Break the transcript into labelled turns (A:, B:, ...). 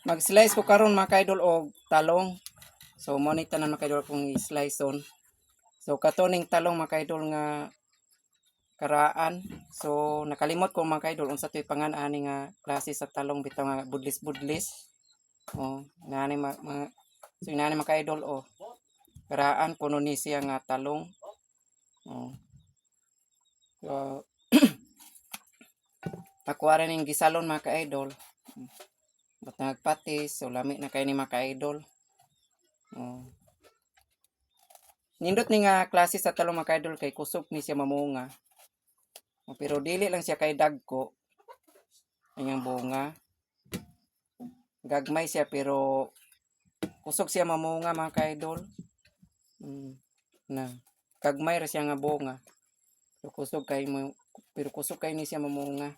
A: Mag-slice ko karon, mga ka-idol, og talong. So mo ni tanan, mga ka-idol, kung i-slice on. So katoning talong, mga ka-idol, nga karaan. So nakalimot ko, mga ka-idol, unsa to'y pangan ani nga klase sa talong bitaw nga budlis-budlis. Oh, nani mga so inani, mga ka-idol, oh. Karaan kuno ni siya nga talong. Oh. So ako rin ning gisalon, mga ka-idol. But nagpatis, so lami na kay ni, mga ka-idol. Oh. Nindot ni nga klase sa talong, mga ka-idol, kay kusog ni siya mamunga. Oh, pero dili lang siya kay dagko. Ang bunga. Gagmay siya pero kusog siya mamunga, mga ka-idol. Na. Gagmay ra siya nga bunga. Pero kusog kay ni siya mamunga.